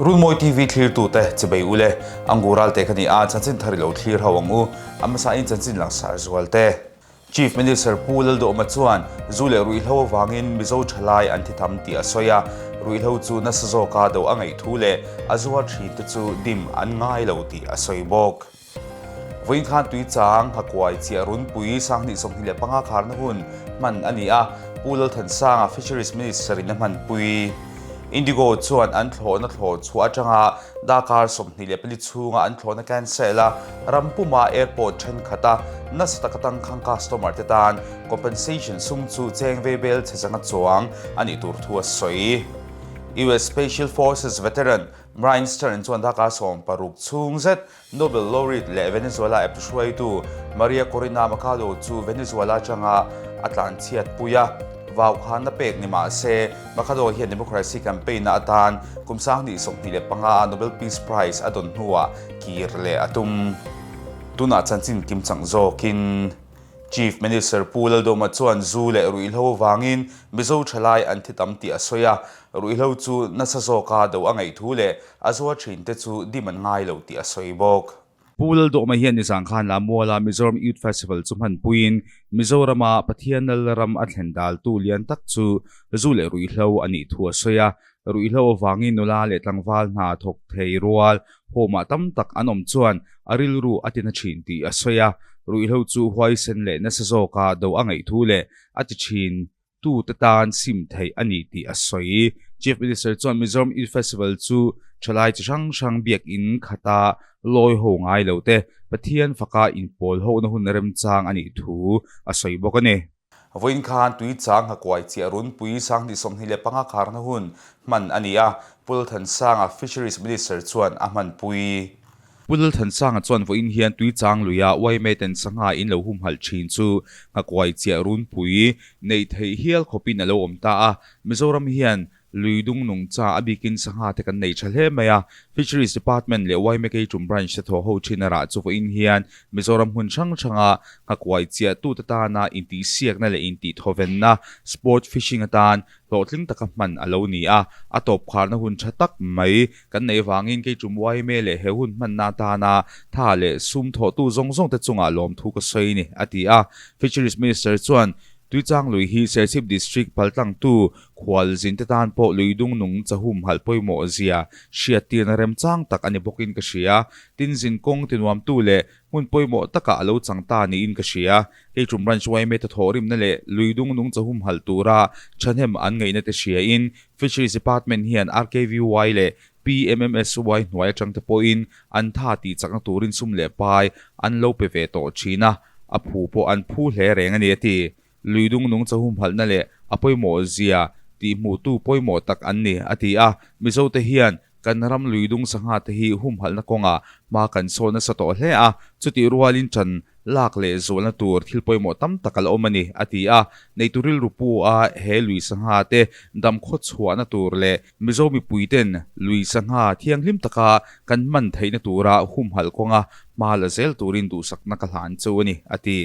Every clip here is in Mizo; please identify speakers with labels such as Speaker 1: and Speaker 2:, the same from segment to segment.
Speaker 1: Runmawi TV thlirtute chibei ule Angu Ralte kha ni a chanchin thar i lo thlir ho ang u. A hmasa in chanchin langsar zual te. Chief Minister Pu Lalduhawma chuan zu leh ruihhlo avangin Mizo thalai an thi tham tih a sawi a, ruihhlo chu nasa zawka do a ngaih thu leh a zuar thin te chu dim an ngai lo tih a sawi bawk. Vawiin khan Tuichang, Nghakuai, Chiah Runpui, Sanghnih 25 kharna hun hman a ni a, Pu Lalthansanga Fisheries Minister in a hmanpui. Indigo chuan an thlawhna thlawh chhuah atanga Darkar 24 chhunga an thlawhna cancel a, ram puma airport thenkhat a nasa taka tangkhang customer te tan compensation sum chu cheng ve bel chhe zanga chuang a nih tur thu a sawi. US Special Forces veteran Brian Stern chuan darkar 16 chhung zet Nobel laureate leh Venezuela eptu hruaitu Maria Corina Machado chu Venezuela atanga a tlanchhiatpui a, vaukhanna pek ni mah se, Machado hian democracy campaign-na atan kum 2025 a Nobel Peace Prize a dawn hnuah kir leh a tum. Tunah chanchin kimchang zawkin Chief Minister Pu Lalduhoma chuan zu leh ruihhlo avangin Mizo thalai an thi tam tih a sawi a, ruihhlo chu nasa zawka do a ngaih thu leh A zuar thin te chu dim an ngai lo tih a sawi bawk.
Speaker 2: Pu Lalduhma hian nizan khan Lamuala Mizoram Youth Festival chu hmanpuiin Mizorama Pathian Lal ram a thlen daltu lian tak chu zu leh ruihhlo a nih thu a sawi a. Ruihhlo avangin nula leh tlangval hna thawk thei rual hawmah tam tak an awm chuan a rilru a tina thin tih a sawi a. Ruihhlo chu huaisen leh nasa zawka do a ngaih thu leh a ti thin. tute tan sim theih a ni tih a sawi. Chief Minister chuan Mizoram Youth Festival chu thalai chi hrang hrang biakinn khata lawi ho ngai lo te Pathian faka inpawl hona hun remchang a nih thu a sawi bawk a ni.
Speaker 1: Vawiin khan Tuichang Nghakuai chiah runpui 2025 kharna hun hman a ni a, Pu Lalthansanga Fisheries Minister chuan a hmanpui.
Speaker 2: Pu Lalthansanga chuan vawiin hian Tuichang luia yma ten sangha in lo humhalh thin chu Nghakuai chiah runpui neih theih hial khawpin a lo awm ta a. Mizoram hian lui dung nungcha a bikin sangha te kan nei tha hle mai a. Fisheries Department leh yma Keitum Branch te thawh ho thin a rah chu vawiin hian Mizoram hmun hrang hranga Nghakuai chiah tute tana intihsiakna leh intihthawvenna sport fishing atan Hlawhtling taka hman a lo ni a, a tawp kharna hun tha tak mai kan neih avangin kei tum yma leh he hun hmanna atana tha leh sum thawhtu zawng zawng te chungah lawmthu ka sawi ni, a ti a. Fisheries Minister chuan Tuichang lui hi Serchhip District paltlangtu khualzin te tan pawh lui dung nung chahum halh pawimawh zia hriattirna remchang tak a ni bawkin ka hria. Tin zin kawng tinuamtu leh hmun pawimawh takah a lo chang ta niin ka hria. Hei tum Branch yma te thawhrimna leh lui dung nung chahum halh tura thahnem an ngaihna te hriain Fisheries Department hian RKVY leh PMMSY hnuai atang te pawhin an tha tih chakna turin sum leh pai an lo pe ve tawh thin a, a phu pawh an phu hle reng a ni a ti. Lui dung nung chahum halhna leh a pawimawh zia tih hmuhtu pawimawh tak an ni a ti a, Mizote hian Kan ram lui dung sangha te hi humhalhna kawngah hma kan sawn nasa tawh hle a, chutih rualin ṭan lak leh zualna tur thil pawimawh tam tak a la awm a ni, a ti a. Neitu rilru pu a he lui sangha te dam khaw chhuahna tur leh Mizo mipuiten lui sangha thianghlim taka kan hman theihna tura humhalh kawnga hma la zel turin duhsakna ka hlan chu a ni, a ti.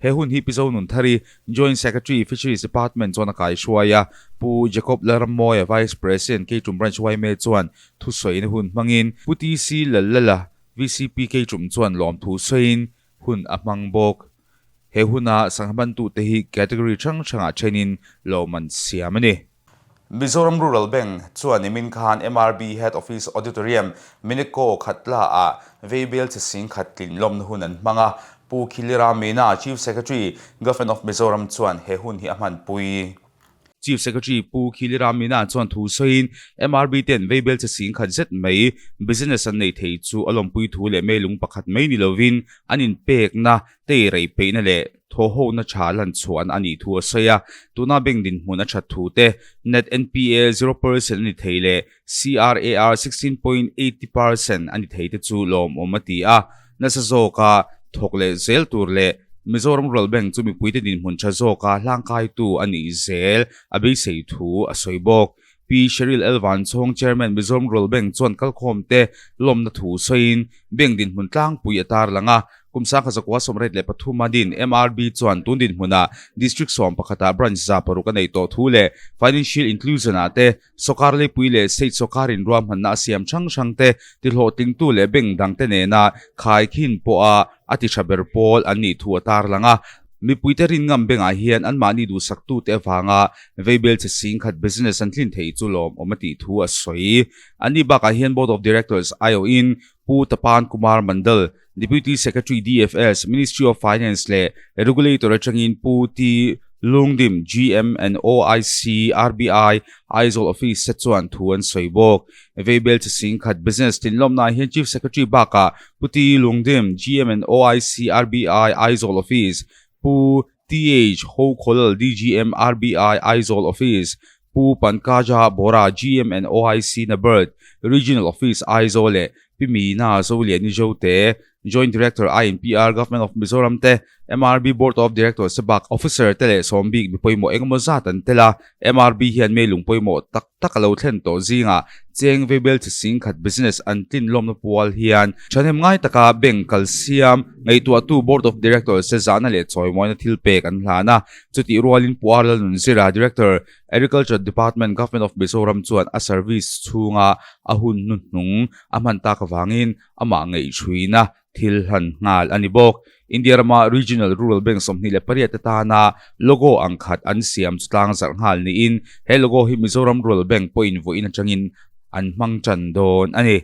Speaker 2: He hun hi Pi Zonunthari, Joint Secretary, Fisheries Department chuan a kaihruai a, Pu Jacob Lalrammawia, Vice President, Keitum Branch yma chuan thusawina hun hmangin, Pu TC Lallala, VCP Keitum chuan lawmthu sawiin hun a hmang bawk. He huna sangha bantute hi category hrang hrangah thenin lawm an siam a ni.
Speaker 1: Mizoram Rural Bank chuan nimin khan MRB Head Office Auditorium Mineko Khatla-ah veibel chi sing khat tlin lawmna hun an hmang a, Pu Khilira Meena, Chief Secretary, Government of Mizoram chuan he hun hi a hmanpui.
Speaker 2: Chief Secretary Pu Khilira Meena chuan thu sawiin MRB ten veibel chi sing khat zet mai business an nei thei chu a lawmpui thu leh meilung pakhat mai ni lovin an inpekna tei rei peihna leh thawhhona tha lan chhuahna a nih thu a sawi a, tuna bank dinhmun a that thu te, Net NPA 0% a ni thei leh CRAR 16.80% a ni thei te chu lawmawm a ti a, nasa zawka thawk leh zel tur leh Mizoram Rural Bank chu mipuite dinhmun tha zawka hlangkaitu a nih zel a beisei thu a sawi bawk. Pi Sheryl L. Vanchhawng, Chairman, Mizoram Rural Bank chuan kalkhawmte lawmna thu sawiin bank dinhmun tlangpui a tarlang a. Kum 1983 a din MRB chuan tun dinhmunah District 11 ah branch 600 a neih tawh thu leh Financial Inclusion ah te sawkar leipui leh state sawkar in ruahmanna a siam hrang hrang te tihlawhtlingtu leh bank dangte nena khaikhin pawha a ti tha ber pawl an nih thu a tarlang a. Mipuite rin ngam bengah hian anmahni duhsaktute avanga veibel che singkhat business an tlin theih chu lawmawm a tih thu a sawi. Anni bakah hian Board of Directors aiawhin Pu Tapan Kumar Mandal, Deputy Secretary DFS, Ministry of Finance leh Regulator atangin Pu T Lungdim, GM and OIC, RBI, Aizawl Office te chuan thu an sawi bawk. Veibel che singkhat business tlinlawmnaah hian Chief Secretary bakah Pu T Lungdim, GM and OIC, RBI, Aizawl Office, Pu TH Hokholal, DGM, RBI, Aizawl Office, Pu Pankaja Bora, GM and OIC NABARD, Regional Office, Aizawl leh Pi Meena Zoliani Zote, Joint Director INPR, Government of Mizoram te, MRB Board of Directors te bak Officer te leh sawm bik mi pawimawh engemaw zat an tel a, MRB hian mei lung pawimawh tak tak a lo thlen tawh zingah cheng veibel chi singkhat business an tlin lawmna pual hian thahnem ngai taka bank kal siam ngaihtuahtu Board of Directors te zahna leh chawimawina thil pek an hlan a, chutih rualin Pu R Lalnunzira, Director, Agriculture Department, Government of Mizoram chuan a service chhunga a hun hnuhnung a hman tak avangin amah ngaihhruina thil hlan nghal a ni bawk. India rama Regional Rural Bank 28 te tana logo ang khat an siam chu tlang zarh nghal niin he logo hi Mizoram Rural Bank pawhin vawiin atangin an hmang tan dawn a ni.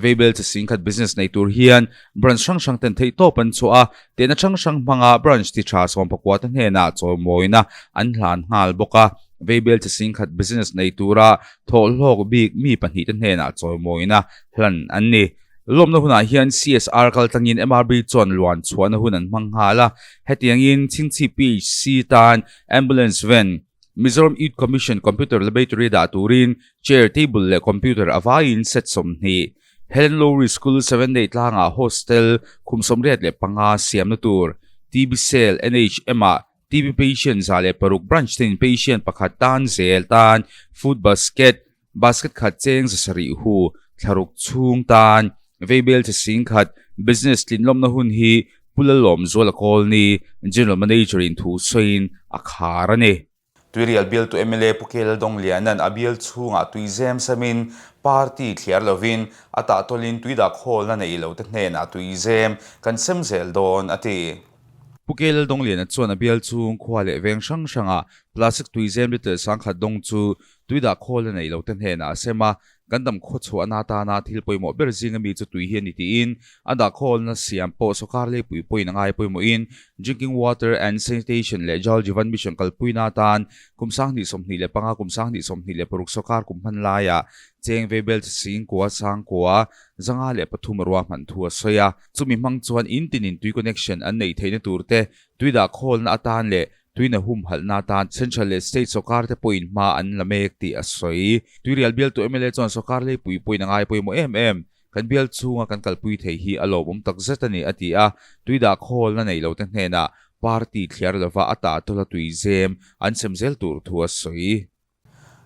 Speaker 2: Veibel chi singkhat business nei tur hian branch hrang hrang ten theihtawp an chhuah a, tehna hrang hrang hmanga branch ti tha 19 te hnenah chawimawina an hlan nghal bawk a. Veibel chi singkhat business nei tura thawhhlawk bik mi pahnih te hnenah chawimawina hlan an ni. Lawmna hunah hian CSR kal tlangin MRB chuan luan chhuahna hun an hmang nghal a, hetiangin Chhingchhip PHC tan Ambulance Van, Mizoram Youth Commission Computer Laboratory dah turin Chair, Table leh Computer a vaiin set 20, Helen Lowry School Seven Day tlangah Hostel khum 85 siamna tur, TB Cell NHM ah TB Patient 106 Branch tein Patient pakhat tan zel tan Food Basket, Basket khat cheng 700 hu thlaruk chhung tan veibel che singkhat business tlinlawmna hun hi Pu Lalawmzuala Kawlni, General Manager in thu sawiin a khar a ni.
Speaker 1: Tuirial bialtu mla Pu Kel Dongliana'n a bial chhungah tui zem samin party thliar lovin a tahtawlin tui dah khawlna nei lo te hnenah tui zem kan sem zel dawn a ti.
Speaker 2: Pu Kel Dongliana chuan a bial chhung khua leh veng hrang hrangah plastic tui zem litre 1000 dawng chu Tui dah khawl a neih lote hnenah a sem a, kan dam khaw chhuahna atana thil pawimawh ber zinga mi chu tui hi a ni tiin a dah khawlna siam pawh sawrkar leipui pawhin a ngai pawimawhin Drinking Water and Sanitation leh Jal Jeevan Mission kalpuina atan kum 2025 kum 2026 sawrkar kum hman laiah cheng veibel chi singkua sangkua 503 a ruahman thu a sawi a. Chumi hmang chuan in tinin tui connection an neih theihna turte tui dah khawlna atan leh Tuina humhalhna atan Central leh State sawrkar te pawhin hma an la mek tih a sawi. Tuirial bialtu mla chuan sawrkar leipui pawhin a ngai pawimawh em em. Kan bial chhunga kan kalpui thei hi a lawmawm tak zet a ni, a ti a. Tui dah khawlna nei lote hnenah party thliar lova a tahtawla tui zem an sem zel tur thu a sawi.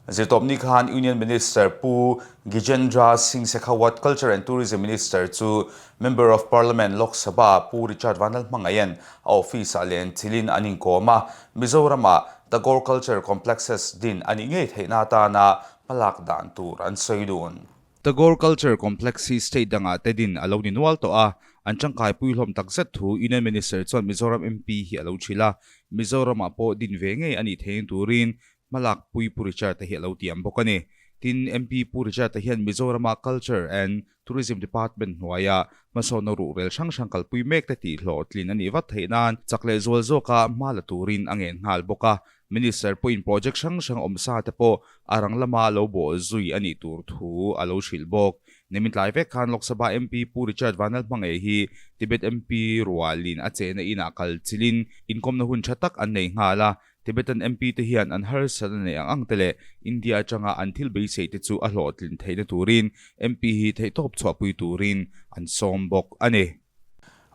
Speaker 1: Zirtawpni khan Union Minister Pu Gijendra Singh Shekhawat, Culture and Tourism Minister chu Member of Parliament Lok Sabha Pu Richard Vanlalhmangaian a office-ah len thilin an inkawm a, Mizoram-ah Tagore Culture Complexes din a nih ngei theihna atana hmalak dan tur an sawi dun.
Speaker 2: Tagore Culture Complex hi state dangah te din a lo ni nual tawh a, an tangkai pui hlawm tak zet thu Union Minister chuan Mizoram MP hi a lo hrilh a, Mizoram-ah pawh din ve ngei a nih theihna turin Hmalak Pui Pu Richard-a hi a lo tiam bawk a ni. Tin, MP Pu Richard-a hian Mizorama Culture and Tourism Department hnuaia hmasawnna ruhrel hrang hrang kalpui mek te tih hlawhtlin a nih vat theih nan chak leh zual zawka hma la turin a ngen nghal bawk a. Minister pawhin project hrang hrang awmsa te pawh a rang lama lo bawh zui a nih tur thu a lo hrilh bawk. Nimin tlai vek khan Lok Sabha MP Pu Richard Vanlalhmangei hi Tibet MP rualin a chehna inah kal chilin inkawmna hun tha tak an nei nghal a. Tibetan MP te hian an harsatna neih ang ang te leh India atanga an thil beisei te chu a hlawhtlin theihna turin MP hi theihtawp chhuahpui turin an sawm bawk a ni.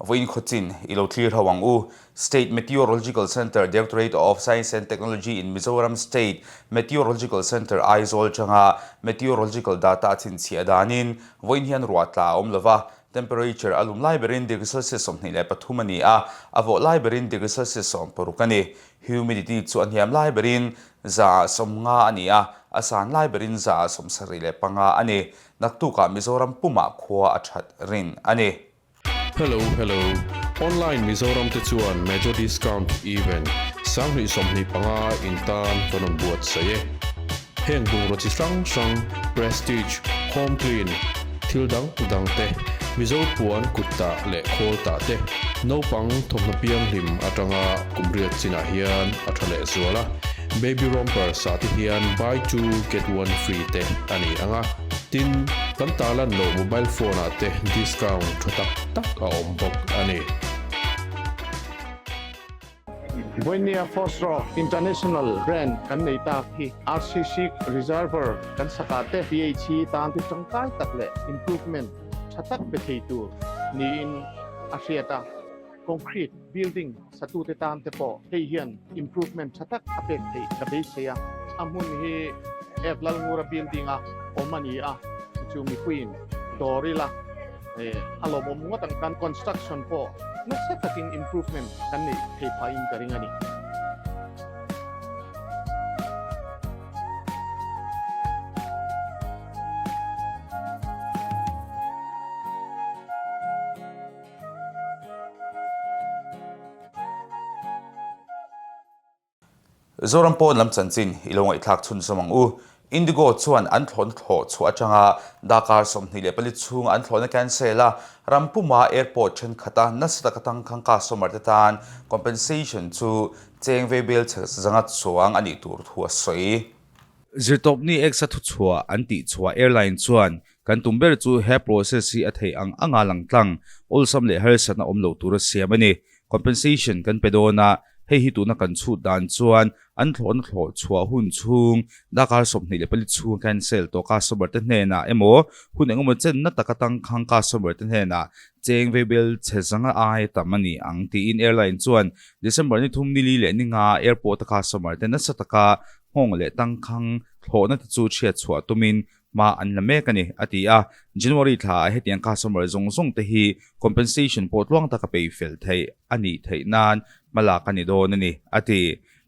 Speaker 1: Vawiin khawchin i lo thlir ho ang u. State Meteorological Centre, Directorate of Science and Technology in Mizoram State Meteorological Centre, Aizawl atanga meteorological data a chhinchhiah danin vawiin hian ruah tla a awm lova. Temperature a lum lai berin degree Celsius 23 a ni a, a vawh lai berin degree Celsius 60 a ni. Humidity chu a hniam lai berin 50% a ni a, a san lai berin 75% a ni. Naktukah Mizoram pumah khua a that rin a ni.
Speaker 3: Hello hello, Online Mizoram te chuan Major Discount Event 2025 in tan kan rawn buatsaih e. Heng bungraw chi hrang hrang, Prestige, Home Clean, thil dang dang te, Mizo puan kut tah leh khawl tah te, naupang thawmhnaw pianghlim atanga kum riat chinah hian a tha leh zual a, Baby Romper sah te hian buy two get one free te a ni ang a, tin, kan tarlan loh mobile phone ah te discount tha tak tak a awm bawk a ni.
Speaker 4: Vawinia Fosro International brand kan nei tak hi RCC Reservoir kan sakah te PHE tan ti tangkai tak leh improvement tha tak pe thei tur niin a hriat a, concrete building satute tan te pawh hei hian improvement tha tak a pek theih ka beisei a. A hmun hi F Lalngura building a awm a ni a, chu mipuiin dawr ila. A lawmawm ngawt ang kan construction pawh nasa takin improvement kan neih thei phahin ka ring a ni.
Speaker 1: Zoram pawn lam chanchin i lo ngaihthlak chhunzawm ang u. Indigo chuan an thlawhna thlawh chhuah atanga darkar 24 chhung an thlawhna cancel a, ram puma airport thenkhat a nasa taka tangkhang customer te tan compensation chu cheng vei bel chhe zanga chuang a nih tur thu a sawi.
Speaker 2: Zirtawpni X-a thuchhuah an tihchhuah airline chuan kan tum ber chu he process hi a theih ang anga langtlang awlsam leh harsatna awm lo tura siam a ni. Compensation kan pe dawn a, hei hi tuna kan chhut dan chuan an thlawhna thlawh chhuah hun chhung darkar 24 chhung cancel tawh customer te hnenah emaw hun engemaw chenna taka tangkhang customer te hnenah cheng vei bel chhe zanga ai tam a ni ang tiin airline chuan December ni thum nili leh ni nga airport a customer te nasa taka nghawng leh tangkhang thlawhna te chu chhiat chhuah tumin hma an la mek a ni, a ti a. January thlaah hetiang customer zawng zawng te hi compensation pawh tluang taka pei fel theih a nih theih nan hma lak a ni dawn a ni, a ti.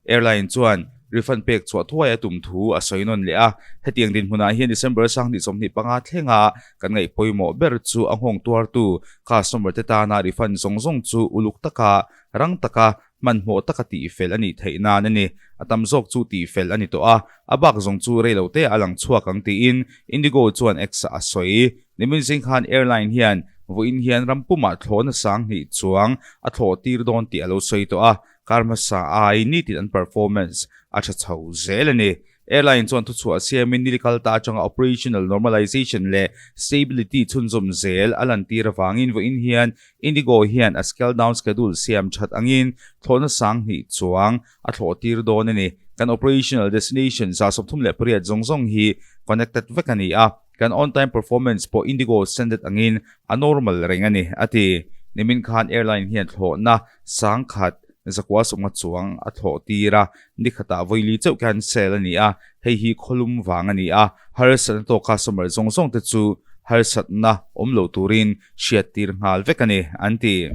Speaker 2: Airline chuan refund pek chhuah thuai a tum thu a sawi nawn leh a. Hetiang dinhmunah hian December 2025 thlenga kan ngaih pawimawh ber chu a nghawng tuartu customer te tana refund zawng zawng chu uluk taka rang taka Hmanhmawh taka tihfel a nih theih nan a ni. A tam zawk chu tihfel a ni tawh a, a bak zawng chu rei lo te a lang chhuak ang tiin Indigo chuan X-ah a sawi. Nimin zing khan airline hian vawiin hian ram pumah thlawhna 2000 chuang a thlawh tir dawn tih a lo sawi tawh a, kar hmasa ai nitin an performance a tha chho zel a ni. Airline chuan thuchhuah siamin nili kal ta atanga operational normalization leh stability chhunzawm zel a lantir avangin vawiin hian Indigo hian a scale down schedule siam that angin thlawhna 2000 chuang a thlawh tir dawn a ni. Kan operational destination 38 zawng zawng hi connected vek a ni a, kan on-time performance pawh Indigo standard angin a normal reng a ni, a ti. Nimin khan airline hian thlawhna 1190 chuang a thlawh tir a, Ni khatah vawili chauh cancel a ni a, hei hi khawlum vang a ni a, harsatna tawk customer zawng zawng te chu harsatna awm lo turin hriattir nghal vek a ni, an ti.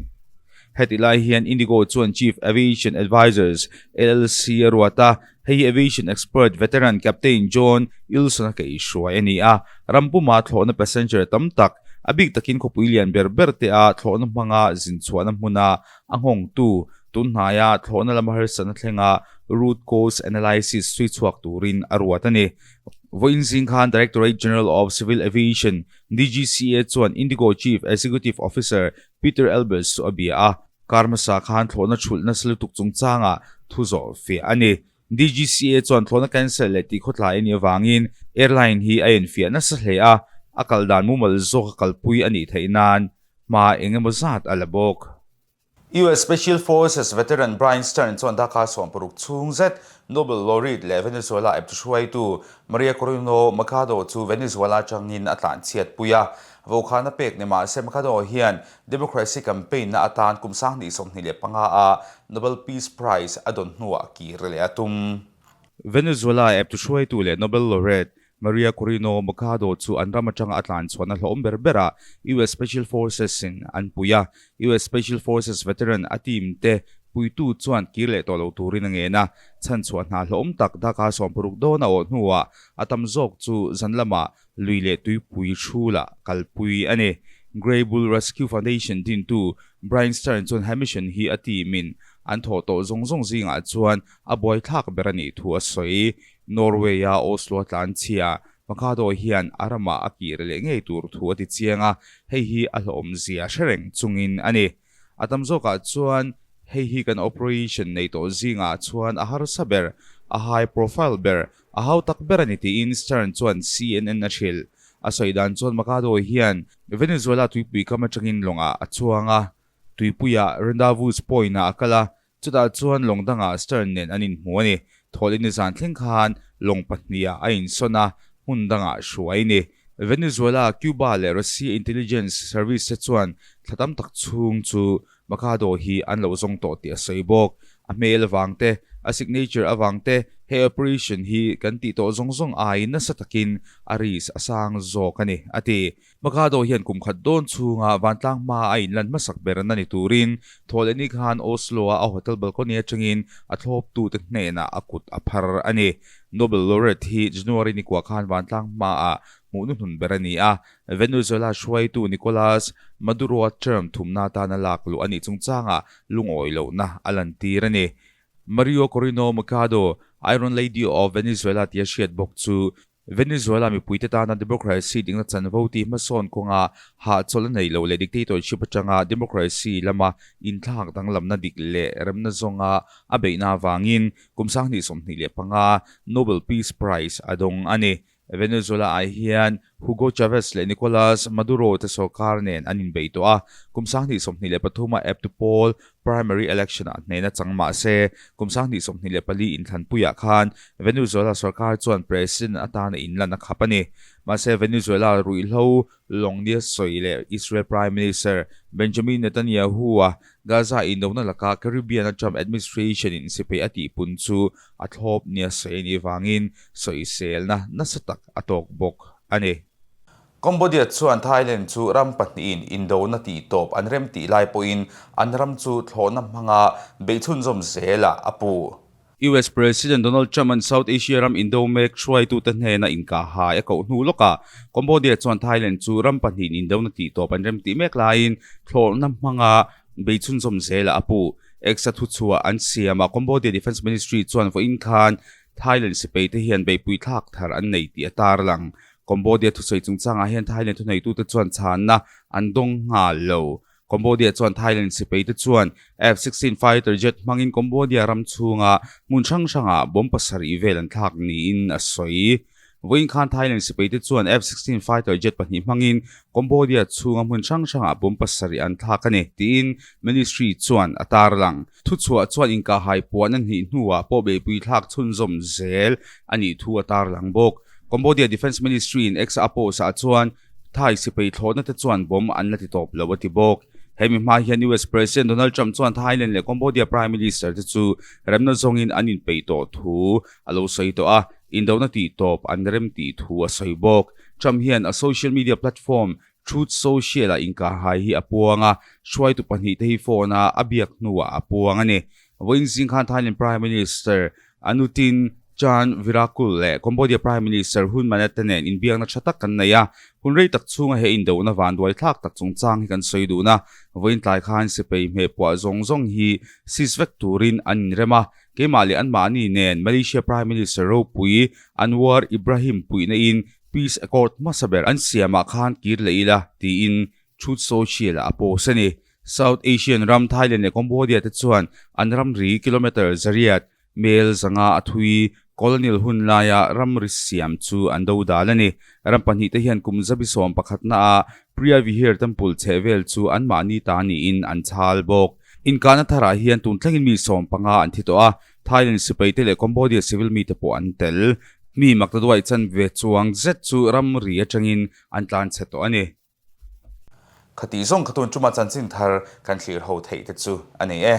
Speaker 2: Hetih lai hian Indigo chuan Chief Aviation Advisors LLC a ruat a, hei hi aviation expert veteran Captain John Ilson-a kaihhruai a ni a, ram puma thlawhna passenger tam tak, a bik takin khawpui lian ber ber te a thlawhna hmanga zin chhuahna hmuna a nghawngtu Tun hnaia thlawhna lama harsatna thlenga root cause analysis sui chhuak turin a ruat a ni. Vawiin zing khan Directorate General of Civil Aviation, DGCA, chuan Indigo Chief Executive Officer Peter Elbers chu a bia a, kar hmasa khan thlawhna thulh nasa lutuk chungchangah thu zawh fiah a ni. DGCA chuan thlawhna cancel leh tih khawtlai a nih avangin airline hi a enfiah nasa hle a, a kal dan mumal zawka kalpui a nih theih nan hma eng emaw zat a la bawk.
Speaker 1: US Special Forces veteran Brian Stern chuan darkar 60 chhung zet Nobel laureate leh Venezuela eptu hruaitu Maria Corina Machado chu Venezuela atangin a tlanchhiat pui a. Vokhana pek ni mahse Machado hian democracy campaign na atan kum 2025 a Nobel Peace Prize a dawn hnuah kir leh a tum.
Speaker 2: Venezuela eptu hruaitu leh Nobel laureate Maria Corina Machado chu an ram atanga a tlan chhuahna hlawhawm ber berah US Special Forces in an pui a. US Special Forces veteran a team te puitu chuan kir leh tawh lo turin a ngen a. Chhanchhuah hna hlawhawm tak Dhaka 60 dawn a awh hnuah a tam zawk chu zan lamah lui leh tuipui hrulah kalpui a ni. Grey Bull Rescue Foundation dintu Brian Stern chuan he mission hi a team in an thawh tawh zawng zawng zingah chuan a buaithlak ber a nih thu a sawi. Norway-a Oslo a tlanchhia Machado hian a ramah a kir leh ngei tur thu a ti chiang a, hei hi a hlawhawmzia hre reng chungin a ni. A tam zawkah chuan hei hi kan operation nei tawh zingah chuan a harsa ber, a high profile ber, a hau tak ber a ni tiin Stern chuan CNN a hrilh. A sawi dan chuan Machado hian Venezuela tuipui kam atangin lawngah a chuang a, tuipuiah Rendezvous Point-ah a kal a, Chutah chuan lawng dangah Stern nen an inhmu a ni. Thawhleh nizan thleng khan lawng pahnihah a insawn a, hmun dangah hruai a ni. Venezuela, Cuba leh Russia intelligence service te chuan thla tam tak chhung chu Machado hi an lo zawng tawh tih a sawi bawk. A hmel avang te, a signature avang te, he operation hi kan tih tawh zawng zawng aiin nasa takin a risk a sang zawk a ni, a ti. Machado hian kum khat dawn chhunga vantlang hma a inlan hmasak ber na ni turin Thawhlehni khan Oslo-a a hotel balcony atangin a thlawptute hnenah a kut a phar a ni. Nobel laureate hi January ni kua khan vantlang hmaah hmuh hnuhnun ber a ni a, Venezuela hruaitu Nicolas Maduro-a term thumna atana lak luh a nih chungchangah lungawi lohna a lantir a ni. Mario Corino Machado, Iron Lady of Venezuela tia hriat bawk chu Venezuela mipuite tana democracy dikna chanvo tih hmasawn kawnga hahchawlh a neih loh leh dictatorship atanga democracy lama inthlak danglamna dik leh remna zawnga a beihna avangin kum 2025 Nobel Peace Prize a dawng a ni. Venezuela-ah hian Hugo Chavez leh Nicolas Maduro te sorkar nen an inbeih tawh a, kum 2023 a eptu pawl Primary election-ah hnehna chang mah se, kum 2024 inthlanpuiah khan Venezuela sorkar chuan president atana inlan a khap a ni. Mahse, Venezuela ruihhlo lawng nia sawi leh Israel Prime Minister Benjamin Netanyahu-a Gaza indona laka Caribbean-a Trump administration-in sipai a tihpun chu a thlawp nia sawi a nih vangin sawiselna nasa tak a tawk bawk a ni.
Speaker 1: Cambodia chuan Thailand chu ram pahnihin indona tihtawp an rem tih lai pawhin an ram chu thlawhna hmanga beih chhunzawm zelah a puh.
Speaker 2: US President Donald Trump-a'n South Asia ram indo mek hruaitute hnena inkahhai a koh hnu lawkah Cambodia chuan Thailand chu ram pahnihin indona tihtawp an rem tih mek laiin thlawhna hmanga beih chhunzawm zelah a puh. X-a thuchhuah an siamah Cambodia Defence Ministry chuan vawiin khan Thailand sipai te hian beihpui thlak thar an nei tih a tarlang. Cambodia thusawi chungchangah hian Thailand thuneitute chuan chhanna an dawng nghal lo. Cambodia chuan Thailand sipai te chuan F-16 fighter jet hmangin Cambodia ram chhunga hmun hrang hrangah bomb pasarih vel an thlak niin a sawi. Vawiin khan Thailand sipai te chuan F-16 fighter jet pahnih hmangin Cambodia chhunga hmun hrang hrangah bomb pasarih an thlak a ni, tiin ministry chuan a tarlang. Thuchhuah chuan inkahhai puan a hnih hnuah pawh beihpui thlak chhunzawm zel a nih thu a tarlang bawk. Cambodia Defence Ministry in X a post ah chuan Thai sipai thlawhna te chuan bomb an la ti tawp lo a ti bawk. Hemi hma hian US President Donald Trump chuan Thailand leh Cambodia Prime Minister te chu remna zawngin an inpeih tawh thu a lo sawi tawh a, indona tih tawp an rem tih thu a sawi bawk. Trump hian a social media platform Truth Social-ah inkahhai hi a puang a, hruaitu pahnihte hi phone-a a biak hnuah a puang a ni. Vawiin zing khan Thailand Prime Minister Anutin Charnvirakul leh Cambodia Prime Minister Hun Manet te nen inbiakna tha tak kan nei a, hun rei tak chhunga he indona vanduai thlak tak chungchang hi kan sawi dun a, vawiin tlai khan sipai hmehpuah zawng zawng hi sis vek turin an inrem a, keimah leh anmahni nen Malaysia Prime Minister ropui Anwar Ibrahim puihna in Peace Accord hmasa ber an siamah khan kir leh ila tiin Truth Social-ah a post a ni. South Asian ram Thailand leh Cambodia te chuan an ramri kilometre zariat mel zanga a thui colonial hun laia ramri siam chu an do dal a ni. Ram pahnih te hian kum zabi sawm pakhatnaah Preah Vihear Temple chheh vel chu anmahni ta niin an chhal bawk. Inkahna tharah hian tun thlengin mi 15 an thi tawh a, Thailand sipaite leh Cambodia civil mite pawh an tel. Mi maktaduai chanve chuang zet chu ramri atangin an tlan chhe tawh a ni.
Speaker 1: Khati zawng kha tun tuma chanchin thar kan thlir ho theih te chu a ni e.